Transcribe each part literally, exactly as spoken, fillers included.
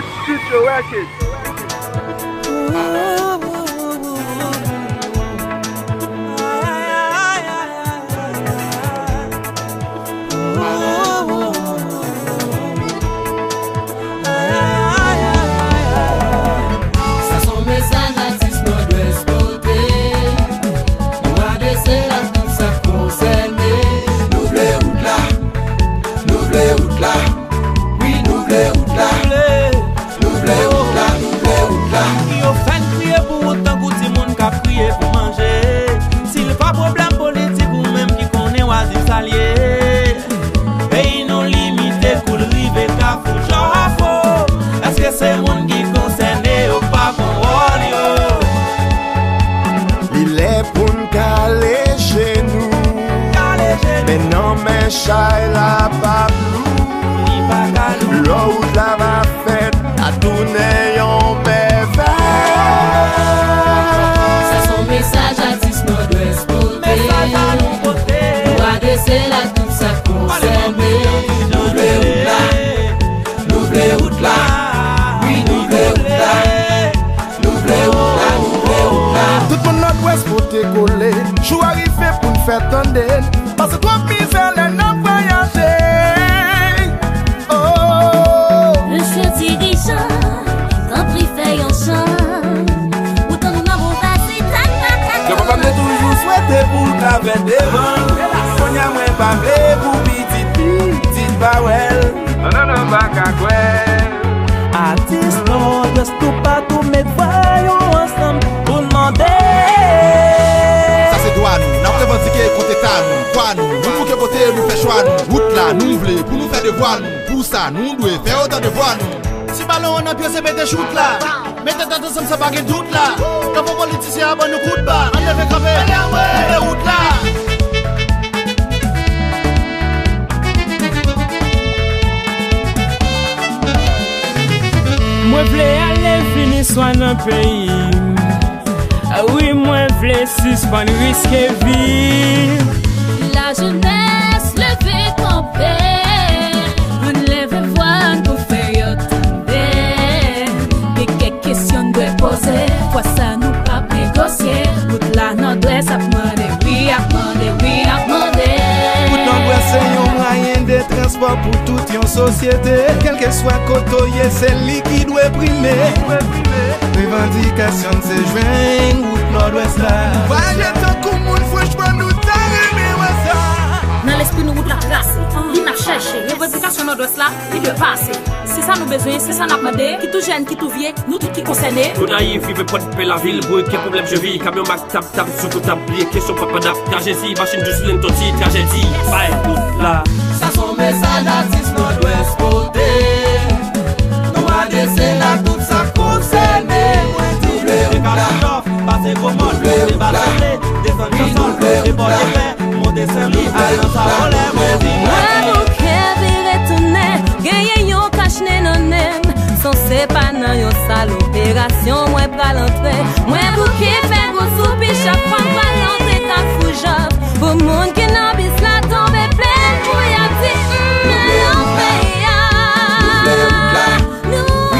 Future Records. Sa se yon mesaj atis Nòdwès pote. Nou adrese l ak tout sa k konsène. Nou vle wout la. Nou vle wout la. Wi, nou vle wout la. Nou vle wout la, nou vle wout la. Yo fè n kriye pou wout tankou timoun k ap kriye pou manje. Si l pa pwoblèm politik, ou menm ki konnen w a di sa l ye. Peyi nou limite kou l rive Kafou Jòfo. Èske se moun ki konsène yo k pa konn wòl yo? Li lè pou n kale je nou. Men nan men chay la p ap lou. Lò wout la va fèt, la tounen yon mèvèy. Sa se yon mesaj atis Nòdwès pote. Nou adrese l ak tout sa k konsène. Nou vle wout la. Nou vle wout la. Wi, nou vle wout la. Nou vle wout la, nou vle wout la. Tout moun Nòdwès pote kole. Jou a rive pou n fè tande n. Pase twòp mizè lè n ap vwayaje. Oh. Mesye dirijan, tanpri fè yon jan. Wout an nou nan bon pase, tak, tak, tak. Granpapa m te toujou swete pou l ka fè devan. Kounye a mwen pa vle pou pitit, pitit pa wè l. Non, non, non, pa ka kwè. Atis Nòdwès toupatou met vwa yo ansanm pou n mande. Sa se dwa nou, n ap revandike kote ta nou, kwa nou. Nou bouke pote, nou fè chwa nou. Wout la, nou vle pou nou fè devwa nou. Pou sa, nou dwe fè otan devwa nou. Si balon an nan pye, se pete chout la. Mete tèt ansanm, sa pa gen dout la. Kanpe politisyen an ban nou kout ba. Ann leve kanpe. Ann leve wout la. Mwen vle ale vini swa nan peyi m. Wi, mwen vle sispann riske vi m. Lajenès, leve kanpe. Ann leve vwa n pou fè yo tande. Gen kèk kesyon n dwe poze. Fwa sa nou p ap negosye. Wout la Nòdwès ap mande, wi, ap mande, wi, ap mande. Wout Nòdwès se yon mwayen de transpò pou tout yon sosyete. Kèlkeswa kote w ye, se li ki dwe prime. Revandikasyon n se jwenn wout Nòdwès la. Vwayaje tankou moun French Brown, nou ta renmen wè sa. Nan lespri nou, wout la trase. Li n ap chèche. Revandikasyon Nòdwès la, li dwe pase. Se sa nou bezwen, se sa n ap mande. Ki tou jèn, ki tou vye, nou tout ki konsène. Gonayiv rive Pòdpè, lavil bourike, pwoblèm je vi. Kamyon mak tap tap, sou kou tap bliye, kesyon papa dap. Trajedi, machin dous, lentoti, trajedi. Bay wout la. Sa se yon mesaj atis Nòdwès pote. Nou adrese l ak tout sa k konsène. Mwen di nou vle wout la. Pase gwo mòn, monte Basanble, desann Kanson, Debòde Fè, monte Senlwi, al nan Sa Volè, mwen di, mwen di. Mwen bouke vire tounen, genyen yon kach nen nan nen m. Sanse pa nan yon sal operasyon mwen pral antre. Mwen bouke fè gwo soupi chak fwa m pral antre Kafou Jòf. Pou moun ki nan bis la tonbe plen pou y ap di, "Mm, men yon peyi a."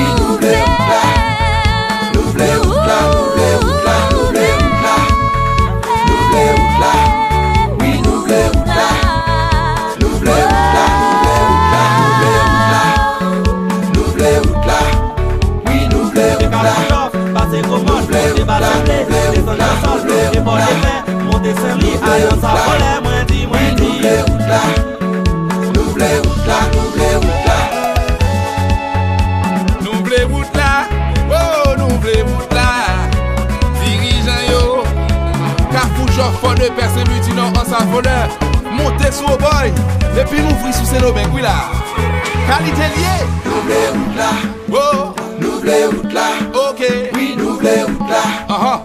Nou vle wout la. Nou vle wout la, nou vle wout la, nou vle wout la. Nou vle wout la. Wi, nou vle wout la. Nou vle wout la, nou vle wout la, nou vle wout la. Nou vle wout la. Wi, nou vle wout la. Pase Gwo Mòn, monte Basanble, desann Kanson, Debòde Fè, monte Senlwi, al nan Sa Volè, mwen di, mwen di. Wi, nou vle wout la. Nou vle wout la, nou vle wout la. Nou vle wout la, oh, nou vle wout la. Dirijan yo, Kafou Jòf, Fòdepè, Senlwi di Nò, Anse à Voleurs, monte sou Obòy, epi n ouvri sou Sendomeng, wi la. Kalite l ye. Nou vle wout la, oh, nou vle wout la. Ok. Wi, nou vle wout la. Ahan.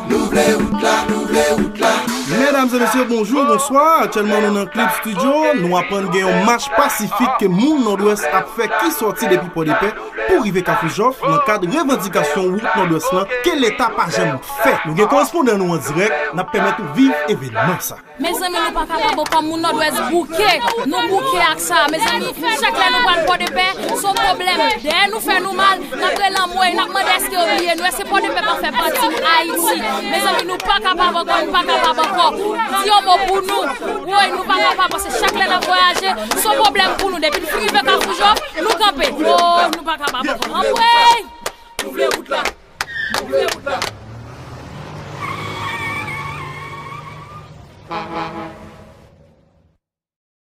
Nou vle wout la, nou vle wout la. Medam e mesye, bonjou, bonswa. Aktyèlman, nou nan Clip Studio. Nou aprann gen yon mach pasifik ke moun Nòdwès ap fè ki sòti depi Pòdepè pou rive Kafou Jòf nan kad revandikasyon wout Nòdwès lan ke Leta pa janm fè. Nou gen korespondan nou an dirèk, n ap pèmèt ou viv evènman sa. Mezanmi, nou pa kapab ankò, moun Nòdwès bouke. Nou bouke ak sa. Mezanmi, chak lè nou pral Pòdepè, se yon pwoblèm. Dèyè nou fè nou mal, n ap rele anmwey, n ap mande èske yo bliye nou. Èske Pòdepè pa fè pati Ayiti? Mezanmi, nou pa kapab ankò, nou pa kapab ankò. Di yon mo pou nou. Woy, nou pa kapab, paske chak lè n ap vwayaje, se yon pwoblèm pou nou. Depi n fin rive Kafou Jòf, nou kanpe. Oh, nou pa kapab ankò. Anmwey! Nou vle wout la. Nou vle wout la.